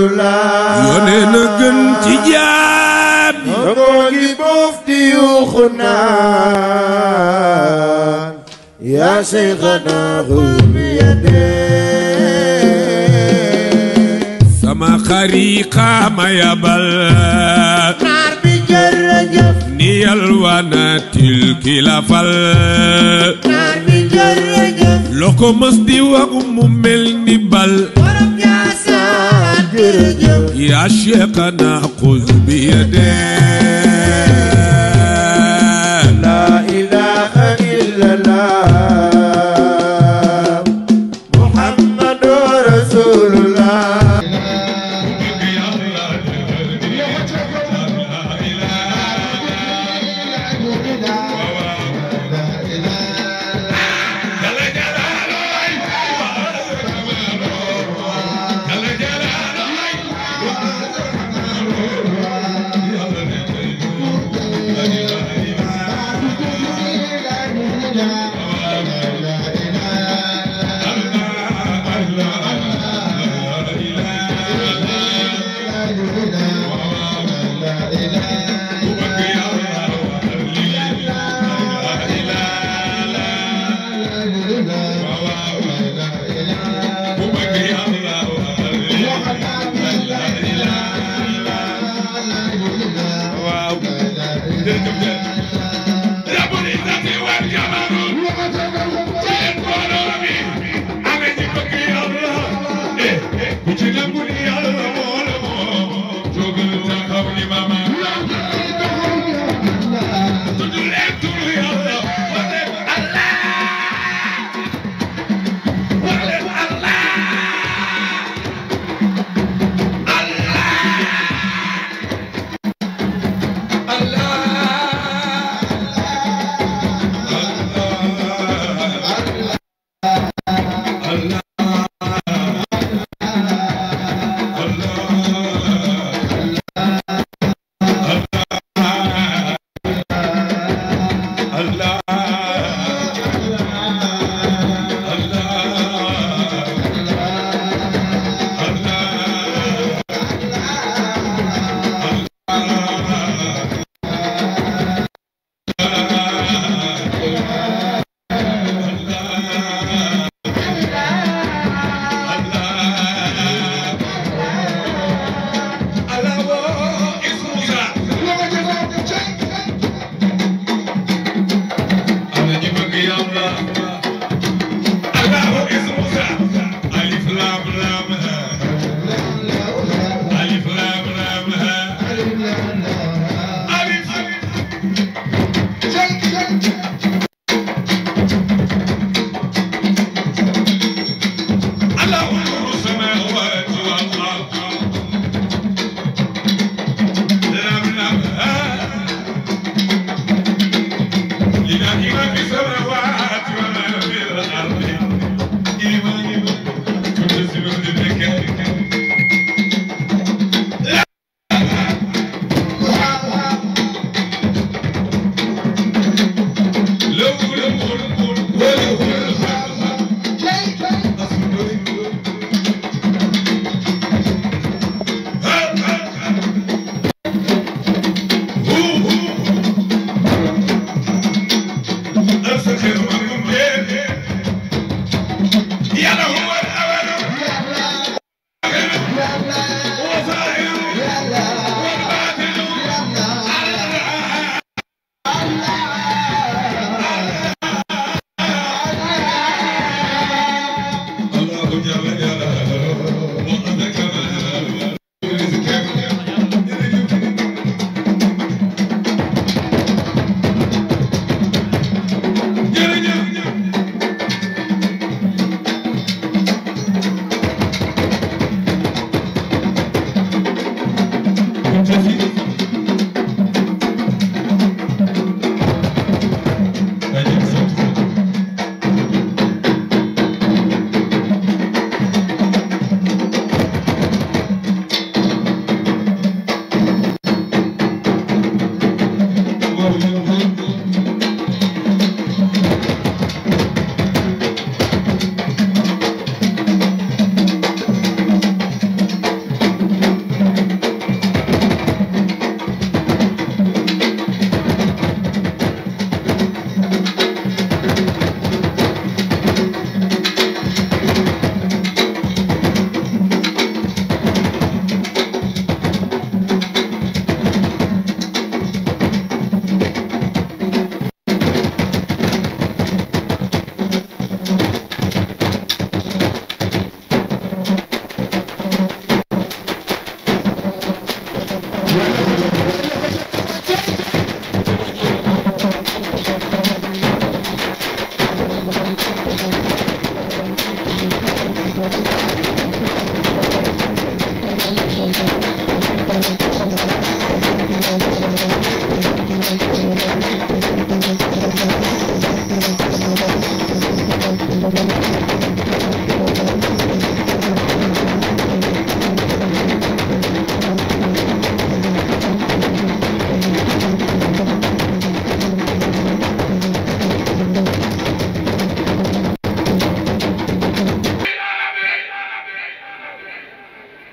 الله يونين كنت جاب نقولي مفتي وخنان يا شيخنا خذ بيديك سما خريقة ما يبل نار بجرجف نيالوانا تلك لفل نار بجرجف لوكو مصدي وقم ملني بل ورم يا ساد جرجف يا شيخنا خذ بيديك لا إله إلا الله محمد رسول الله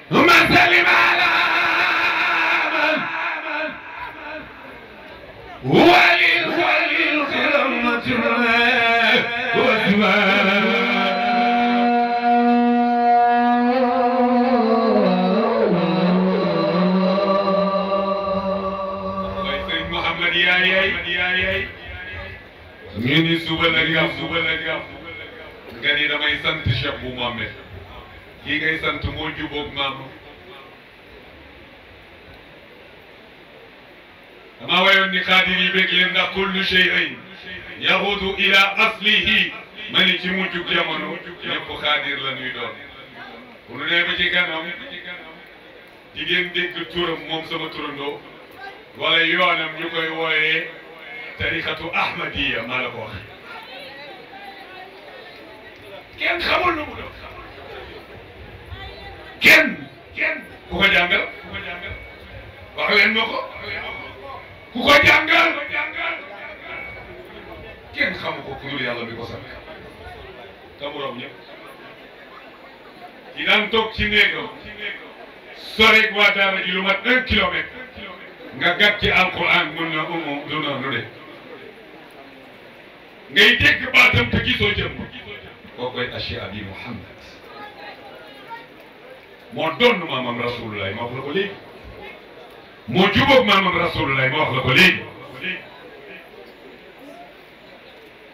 ثم سلم على من وللخلمة محمد yaay ngeen ni suba la gaf nga ni damay sant Cheikh bu Mohamed kii ngay sant moo jubóog maam dama wayoon ni xaadir yi bég leen ndax kullu shay'in yahudu ila aslihi ma ni ci mujjug jamono ñëpp xaadir la ñuy doon bu nu nee ba ci kanam jigéen dégg turam moom sama turandoo wala yoonam ñu koy wooyee tarixatu ahmadiya maa la ko wax kenn xamul lu mu doon kenn ku ko jàngal wax leen ma ko ku ko jàngal kenn xamu ko ku dul yàlla mi ko sant tamu raw ñëpp ci daan toog ci néegam soreeg waa daara ji lu mat 1 kilomètre nga gàtt ci alquran mën na du noonu de ngay dégg baatam te gisoo jëm koo koy achi abi Muhammad moo doon maamam rasulullah ma wax la ko léegi moo jubóog maamam rasulullah ma wax la ko léegi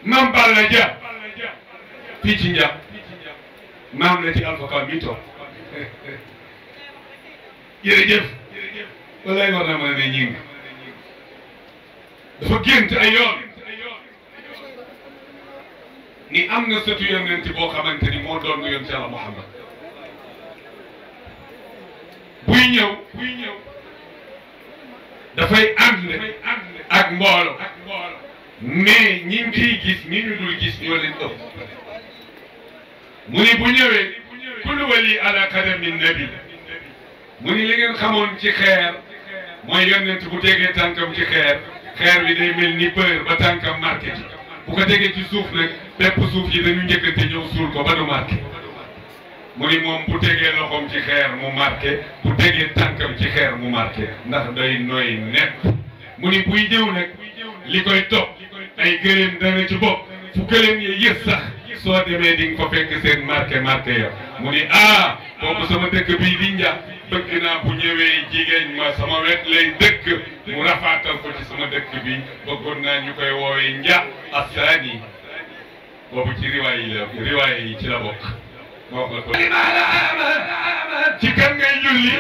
maam Balla Dia fii ci njàpp maam la ci alpha mi toog jërëjëf wallaay war na mën a ne ñing dafa gént ay yoon ni am na sëtu yonent boo xamante ni moo doon yoon ci Yàlla Muhammad buy ñëw dafay ànd ak mbooloo mais ñi ngi ciy gis ñi ñu dul gis ñoo leen ëpp mu ni bu ñëwee kullu wali ala qadami nabi mu ni li ngeen xamoon ci xeer mooy yonent bu tegee tànkam ci xeer bi day mel ni peur ba tànkam marqué ci bu ko tegee ci suuf nag bépp suuf yi dañu njëkkante ñëw suul ko ba du marqué mu ni moom bu tegee loxoom ci xeer mu marqué bu tegee tànkam ci xeer mu marqué ndax day nooy nepp mu ni buy ñëw nag li koy topp ay gëléem dana ci bopp fu gëléem yi yës sax soo demee di nga ko fekk seen marqué ya mu ni boobu sama dëkk bii di nja bëgg naa bu ñëwee jigéen ma sama wet lay dëkk mu rafaatal ko ci sama dëkk bi bëggoon naa ñu koy woowee nja asaani boobu ci riwaay yi ci la bokk ma wax la ko ci kan ngay julli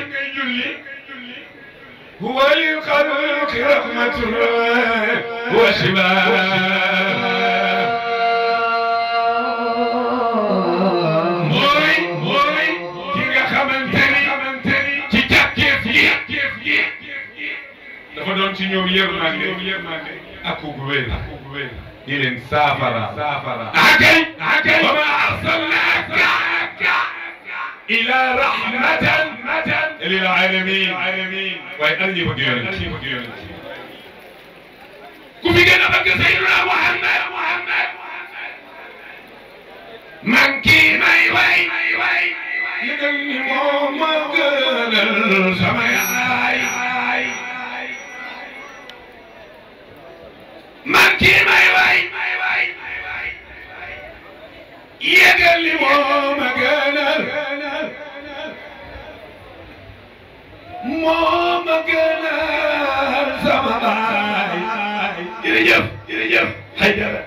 huwa lil xalqi rahmatun wa shibaa dafa doon ci ñoom yërmande ak ku wér di leen saafara akay wa ma arsalnaaka ila rahmatan lil alamin waaye an ñi bëgg yonent ku fi gën a bëgg Seydina Muhammad man kii may way yëgal ni moom ma gënal sama yaay man kii may way yëgal ni moom ma gënal sama baay jërëjëf Haydara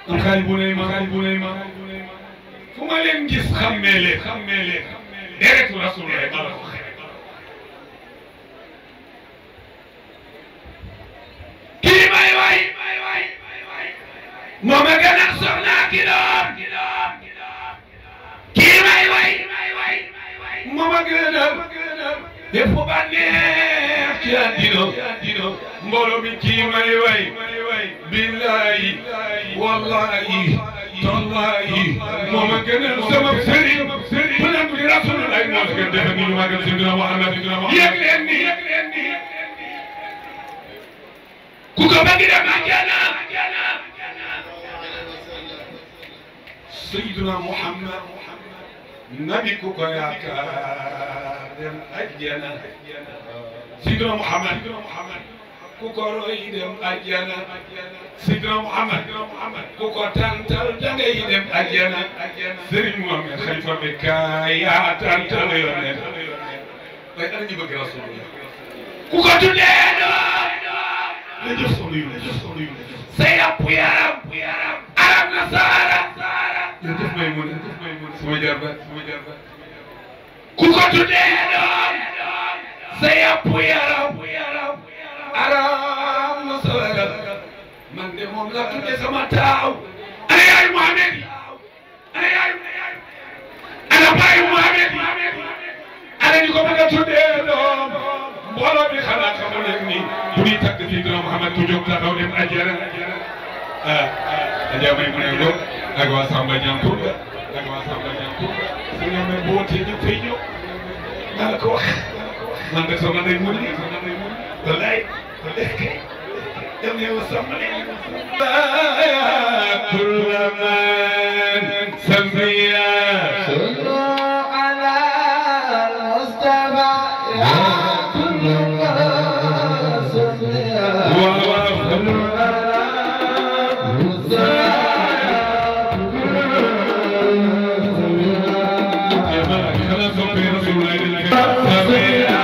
am xaali bu ne ma fu ma leen gis xammee leen deretu Rasulullah ma la ko xëy kii may way moo ma gën a soxna ki doon kii may way moo ma gën a def ko bànneex ci àddina mbooloo mi kii may way billahi wallahi tallahi moo ma gën a sama sëriñ bu nekk di Rasulullah moo si gën defe ni ñu màggal Seydina Muhammad yëg leen ni ku ko bëgg dem àjjana Seydina Muhammad nabi ku ko yaakaar dem ajjana Sidina Muhammad ku ko roy dem ajjana Sidina Muhammad ku ko tantal dangay dem ajjana Serigne Mohamed Khalifa bi kaay yaa tantal yonent waaye ana ñu bëgg Rasulullah ku ko tuddee doom la jëf soxla yu sa yàpp yaram arab na saara jëf may mun sama jarba ku ko tuddee doom sa yàpp yaram arab na saara man de moom la tuddee sama taaw ana yaay Mohamed ana baay Mohamed ana ñu ko bëgg a tuddee doom mbooloo bi xanaa xamu leen ni bu ñuy tagg Sidina Muhammad ku jóg taxaw dem ajjana Adja may mu ne lo ak waa Samba Diankour su ñu amee bu wootee ñëpp fay ñëw maa la ko wax man de sama ndey mu ne wallaay kay dem yow sama كل من سميا صلوا على المصطفى يا كل من سميا صلوا على المصطفى يا مالك خلاص في رسول الله سميا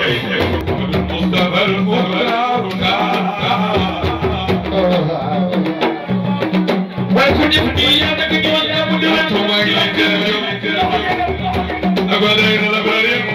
المصطفى المختار ويكون يبني يا نبي يا ابو داود وما يقدر اقول يا ابراهيم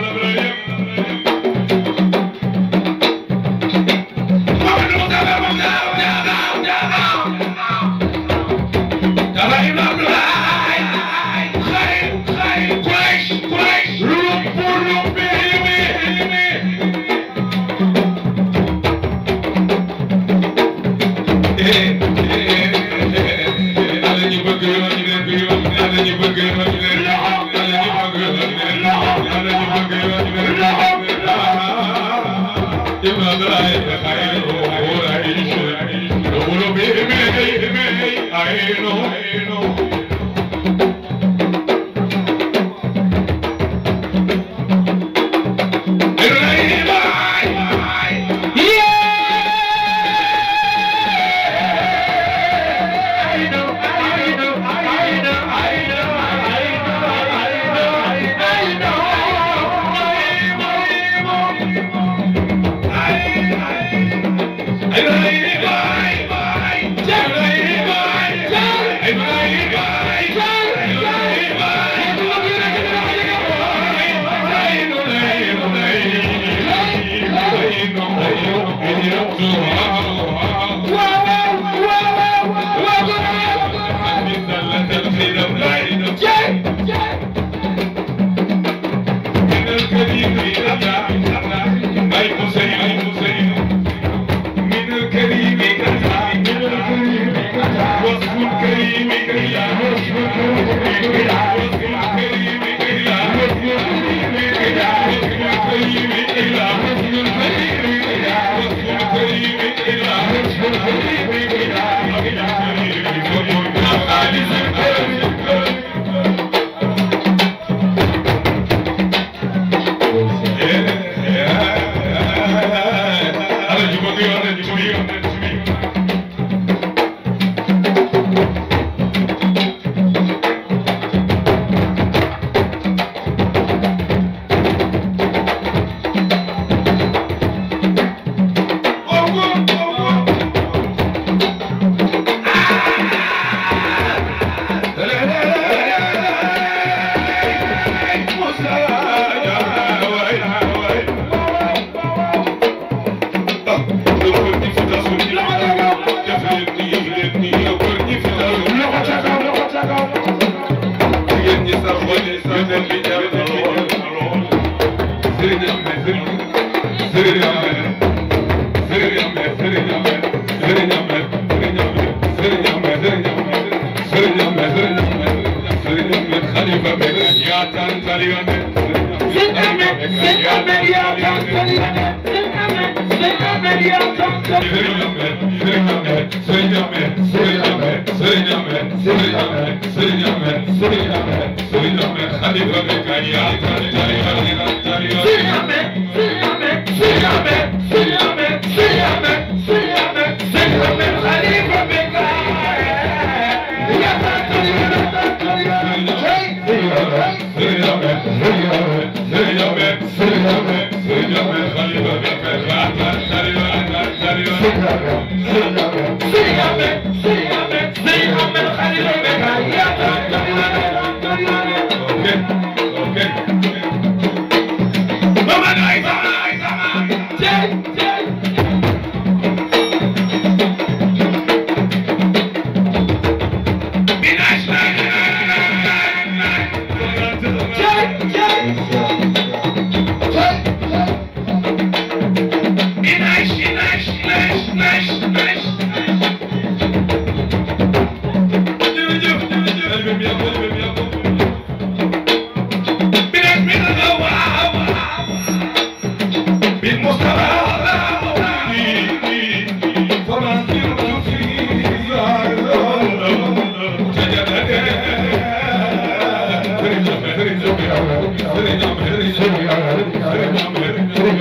Sëriñ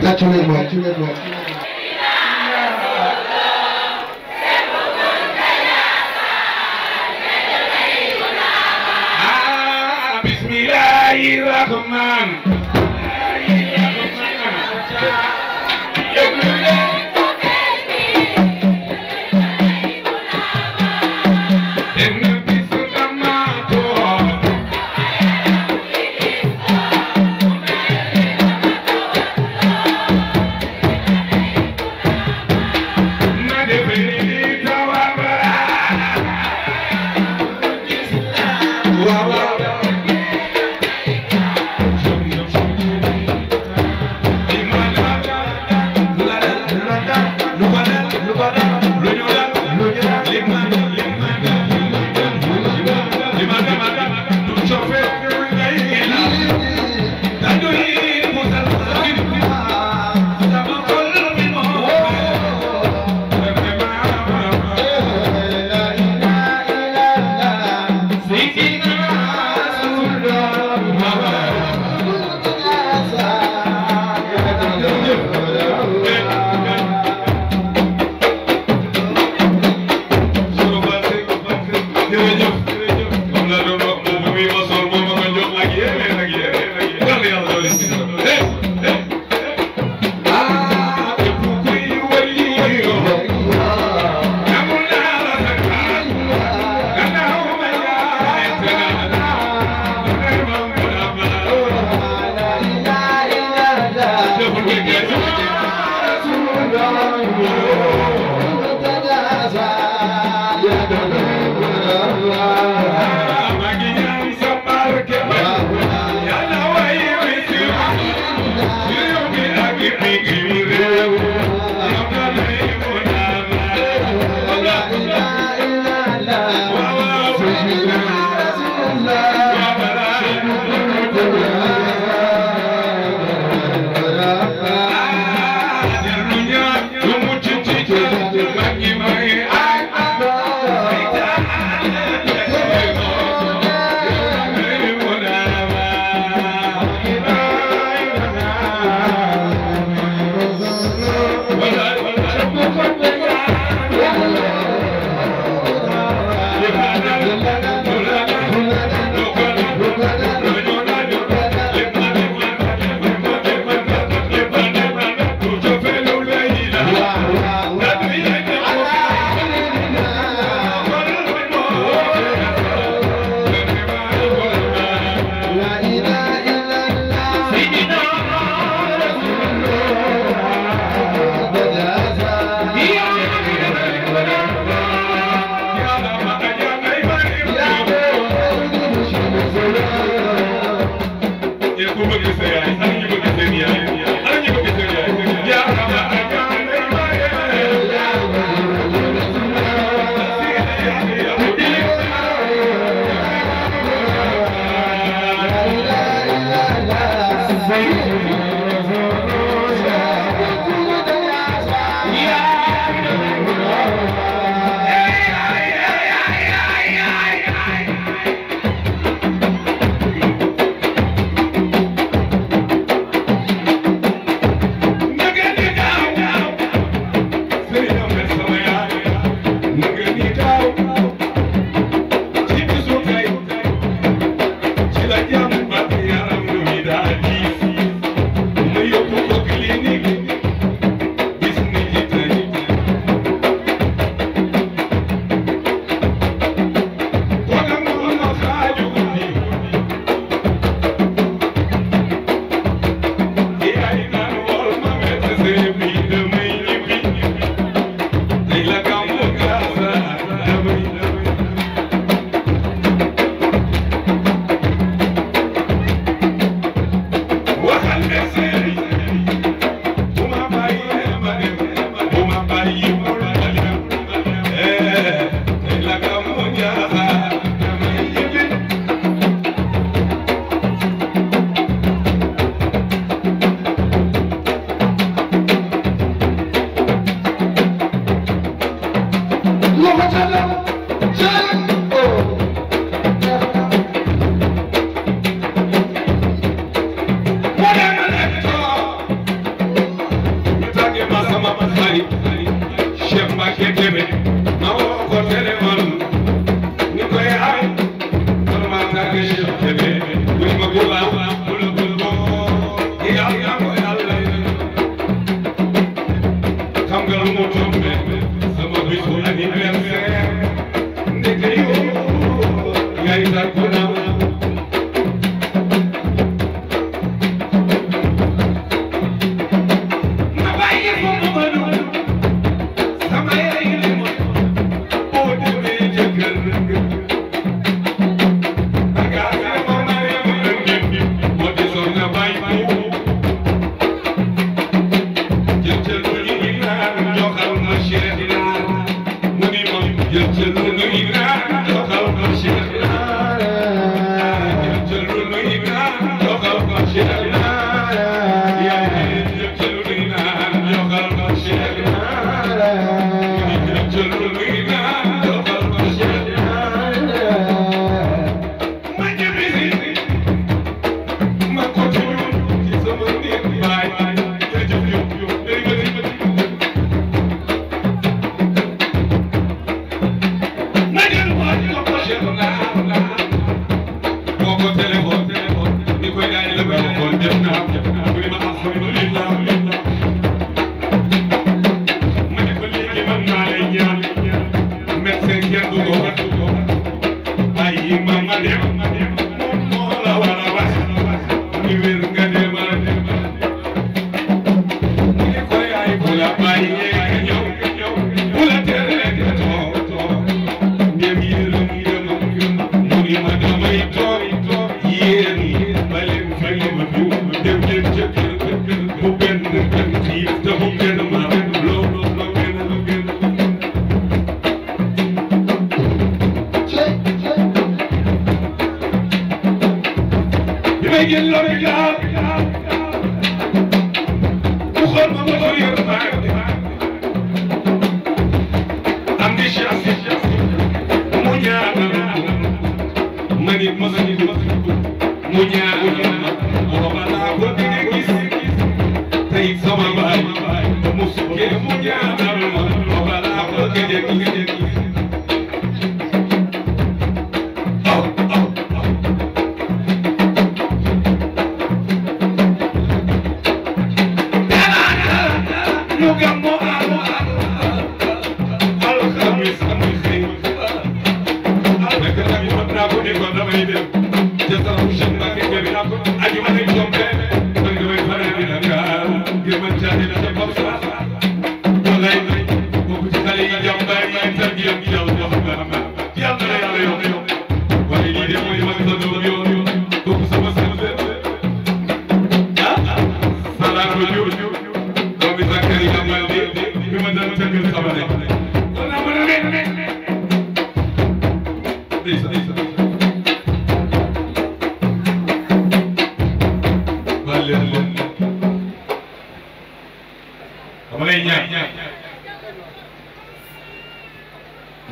tàccu leen moom Bismillahirrahman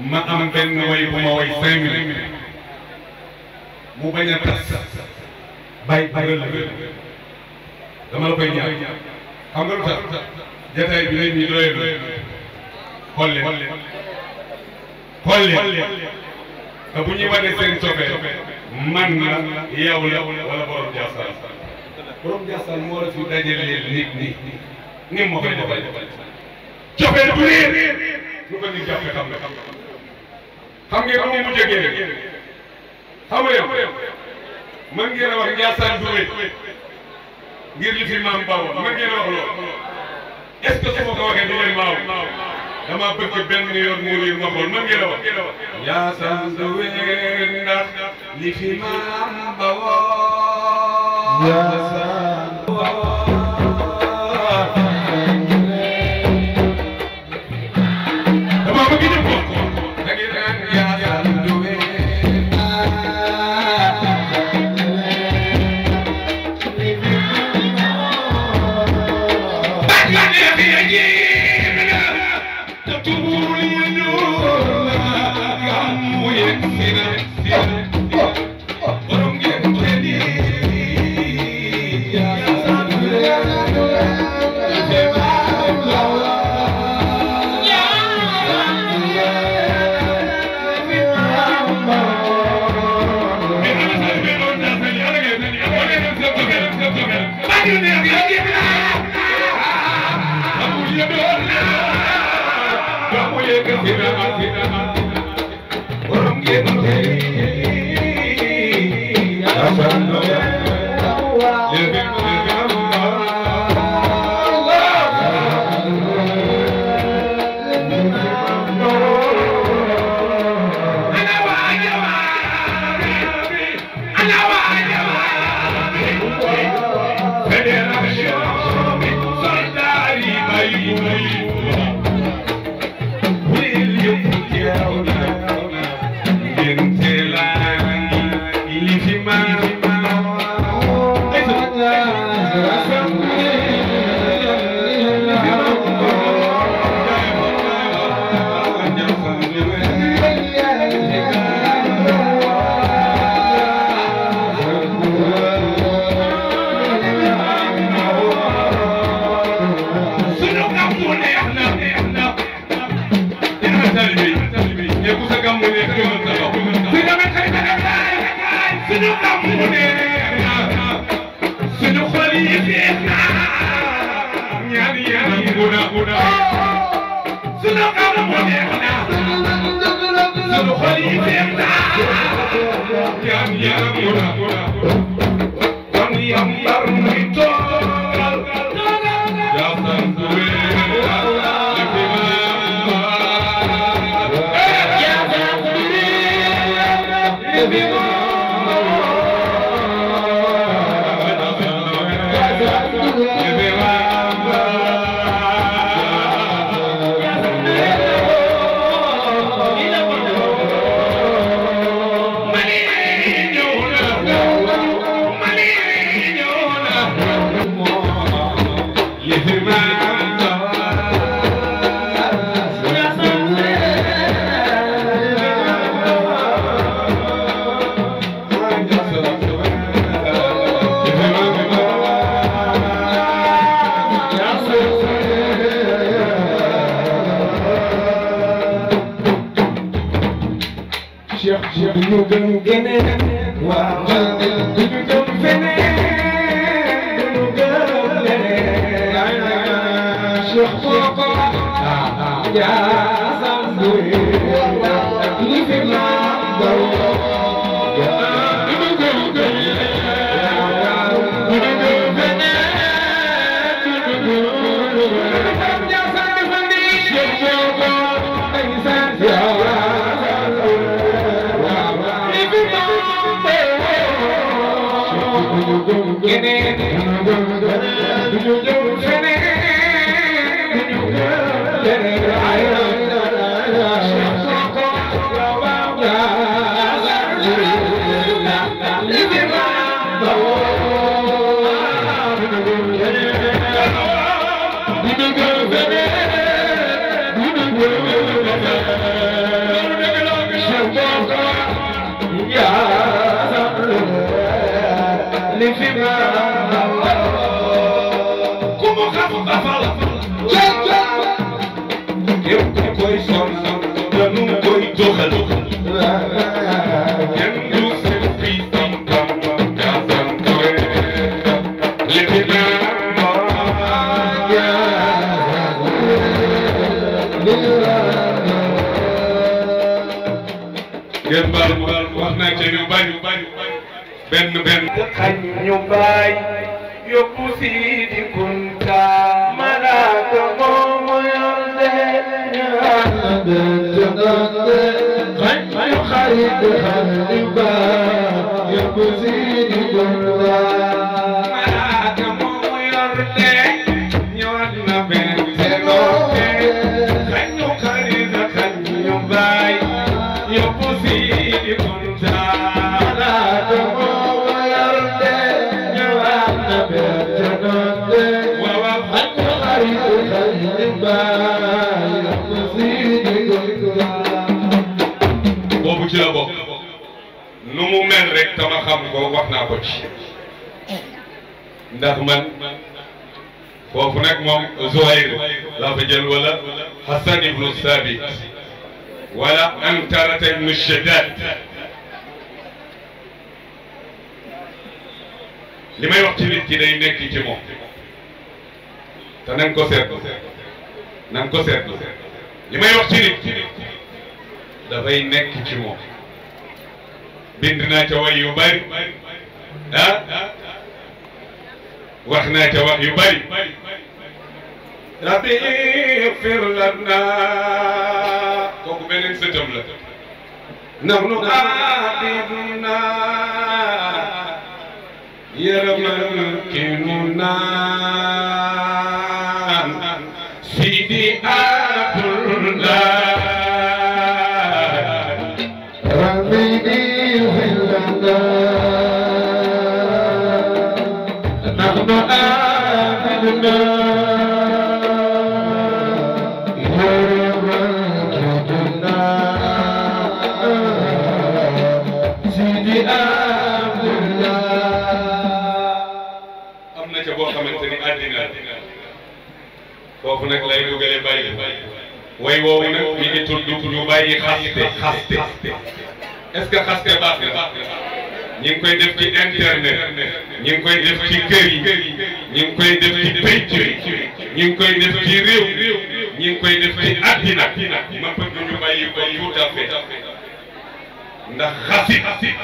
ma am benn way bu ma way 5 minutes mu bañ a tas bàyyi la dama la koy ñaan xam nga lu tax jataay bi lañ ñu doyee xool leen te bu ñuy wane seen cofee man la yow la wala borom Ndiassane borom Ndiassane moo la fi dajale nit ñi ni ma koy defal cofee du réer lu ko nit jàppe xam ngeen moom mu jógee xam nga mën ngeen a wax Ndiassane du wéet ngir li fi maam Bawo mën ngeen a wax loolu est-ce que su ma ko waxee du ngeen maaw dama bëgg benn yoon mu riir ma xool mën ngeen a wax Ndiassane du wéet ndax li fi maam Bawo dama bëgg ñu ko da ngeen naan Ndiassane du wéet Yeah. ndax man foofu nag moom Zuhayr laa fa jël wala Hassan ibnu Sabit wala Antarata ibnu Shaddad li may wax ci nit ki day nekk ci moom te nañ ko seetlu nañ ko seetlu li may wax ci nit dafay nekk ci moom bind naa ca way yu bari wax naa ca wax yu bari rabbi ighfir lana kooku beneen sëtam la nahnu abiduna yërëmal ki nu naan Sidi Abdullah rabbi ighfir lana nahnu abiduna foofu nag lay dugale bàyyi way woowu nag mi ngi tudd ñu bàyyi xaste est-ce que xaste baax na ñi ngi koy def ci internet ñi ngi koy def ci kër yi ñi ngi koy def ci penc ñi ngi koy def ci réew ñi ngi koy def ci àddina ma bëgg ñu bàyyi ko tout à fait ndax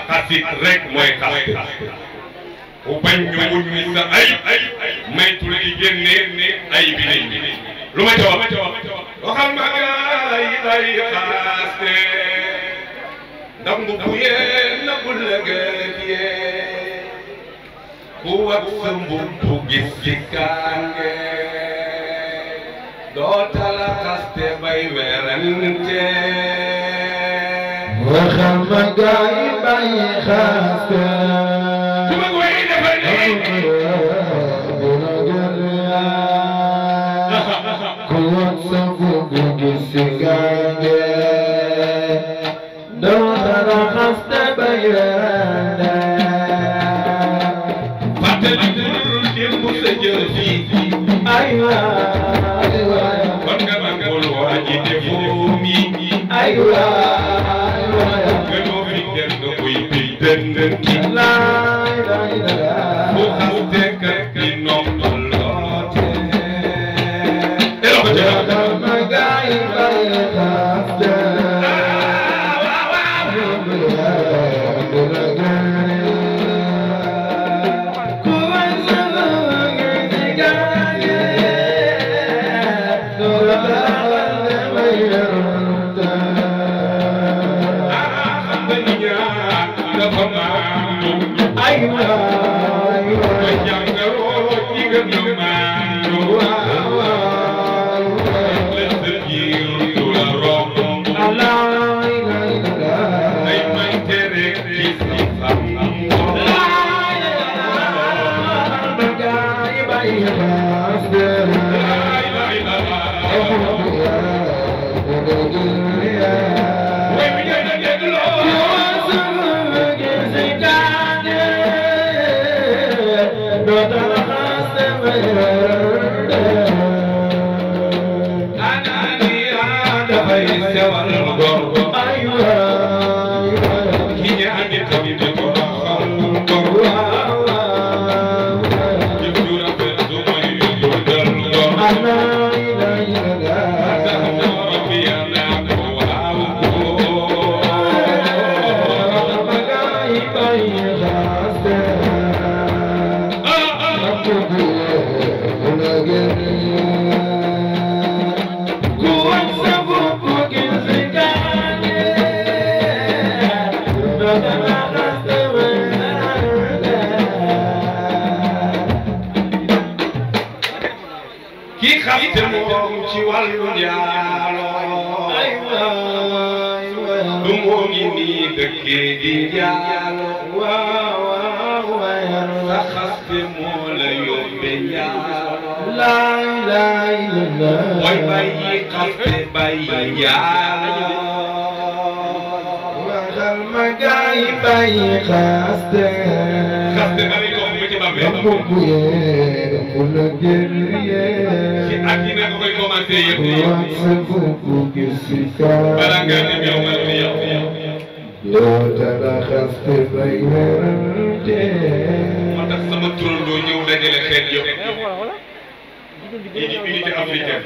xasit rek mooy xaste ku bañ ñu wuñ ni sa ay maytu la di génne ay bi nañ lu ma ca wax waxal ma gaay ay xaaste ndax mu buyee na bu lëgët yee ku wat sa mbubbu gis ci kaange doo tala xaste bay werante waxal ma gaay bay xaaste ñii di unité africaine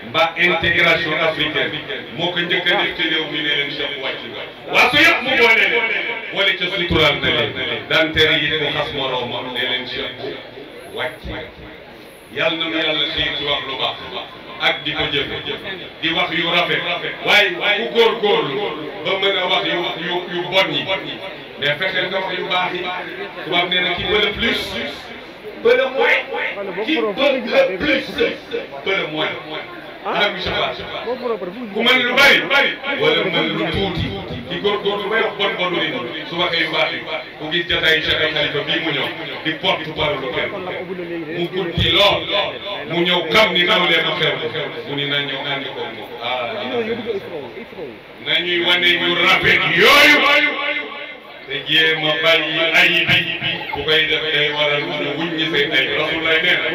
mbaa intégration africaine moo ko njëkk a def ci réew mi ne leen Cheikh wàcc waa su yëpp mu boole leen boole ca suturaal na leen daan tere yi ko xas moroom moom ne leen Cheikh wàcc yàlla na nu yàlla xiir ci wax lu baax ak di ko jëfe di wax yu rafet waaye ku góorgóorlu ba mën a wax yu bon yi mais fexeel nga wax yu baax yi tubaab nee na qui veut le plus peut le moins qui veut le plus peut le moins ah monsieur Ba ku mën lu bari wala mën lu tuuti di góorgóorlu bay wax bon bonu nit su waxee yu baax yi ku gis jotaayu Cheikh al Khalifa bii mu ñëw di porte parole kenn mu guddi lool mu ñëw xam ni naw leen xew mu ni na ñëw ànd ko moom nañuy wane ñu rafet yooyu te jéem a bàyyi ayib bi ku koy def day waral mu wuññi seen ay Rasulullah nee na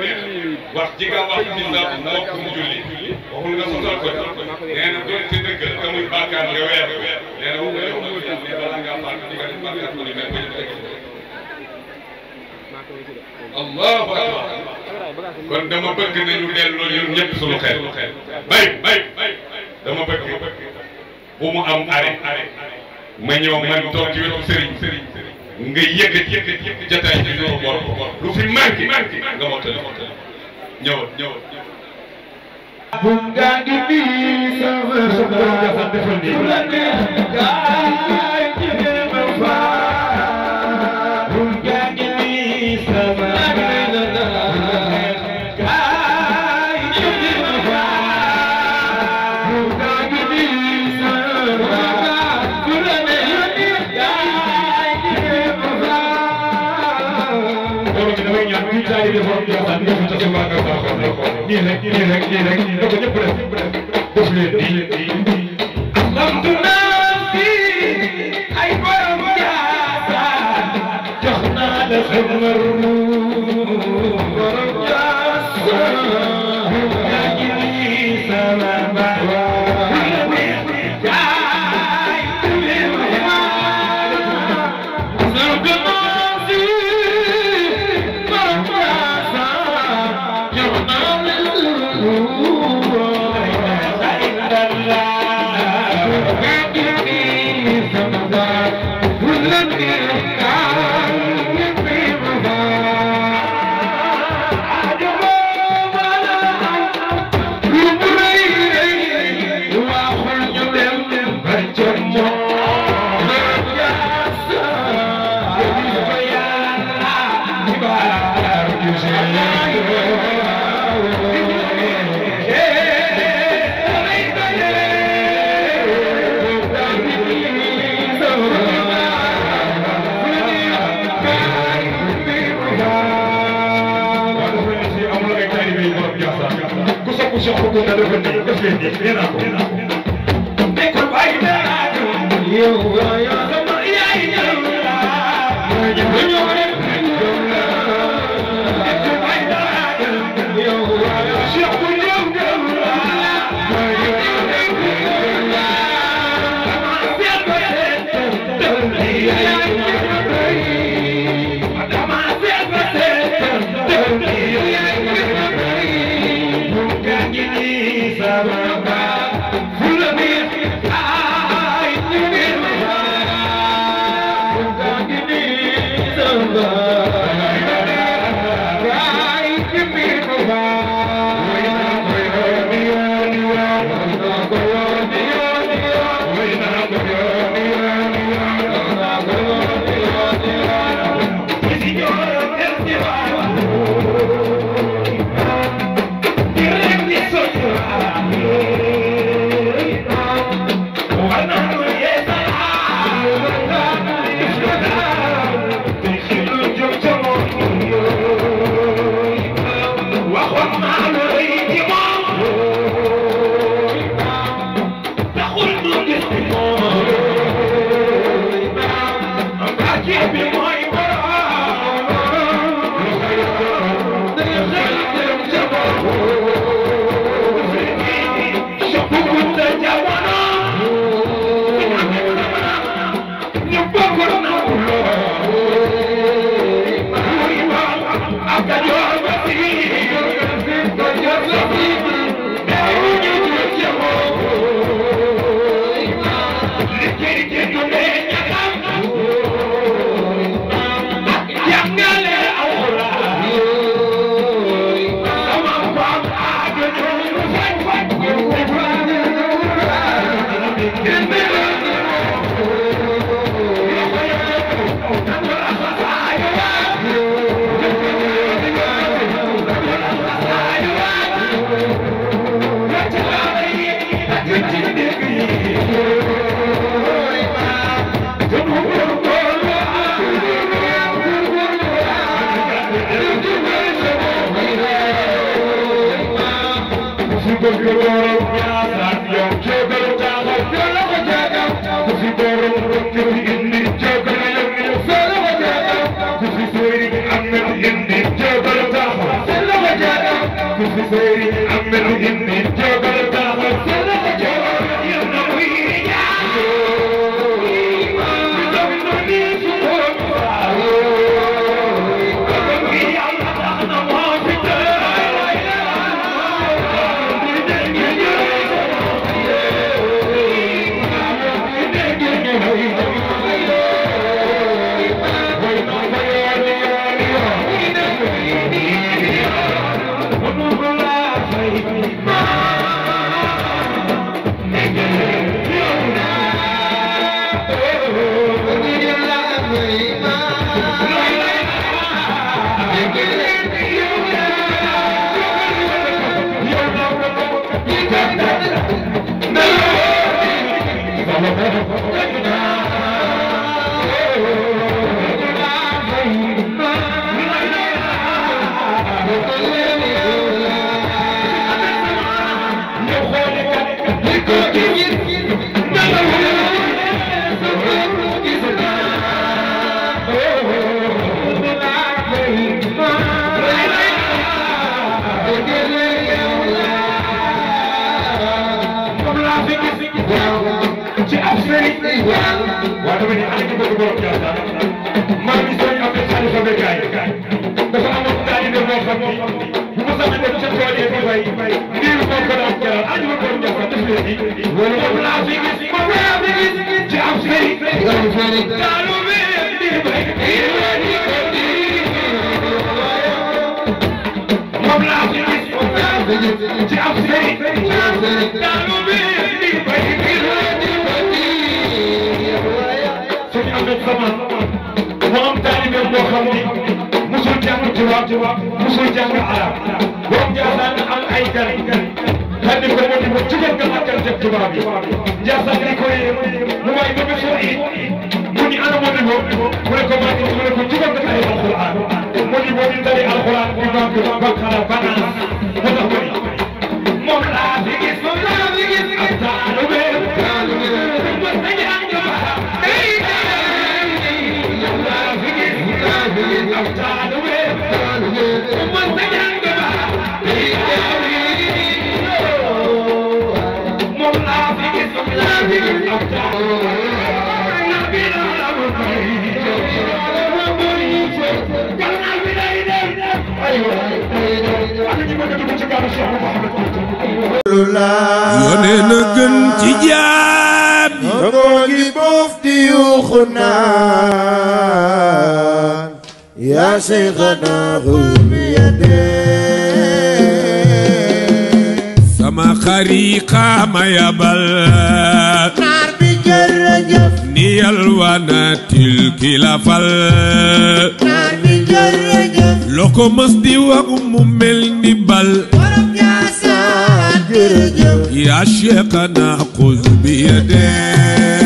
wax ji nga wax ci sa mbokkum julli waxul nga sosal ko nee na doon ci dëgg te muy bàkkaar nga weer nee na wax nga yow ne balaa ngaa faat di nga def bàkkaar bu ni mel ba ñu teg allahu akbar kon dama bëgg nañu delloo ñun ñëpp suñu xel bay dama bëgg bu mu am arrêt ma ñëw man toog ci wetu sëriñ nga yëkkati jataay bi ñëw bor lu fi manqué nga mottali ñëwal bum gaa ngi nii sama soxla defal nii la neex gaay jigéen ma faa bum gaa ngi nii sama gaay jigéen ma faa bum gaa ngi nii sama la neex gaay jigéen ma faa borom bi damay ñaan kuy taay defal joxaan nga fa ci mbaa nga baaxoon la ko nii rek da ko ñëpp def leen nii lamtu naa fi ay borom jaasa jox naa la xamar borom jaasa yaa ngi nii sama Thank you. yónnee na gën ci jaam moo ngi boof di yuuxu naan yaa Seyxana xul yadee sama xariqa ma yabal naar bi jërëjëf ni yalwaanatil ki la fal naar bi jërëjëf loo ko mës di wax mu mel ni bal borom Njaasaan jërëjëf yaa Seyxana xul bi yadee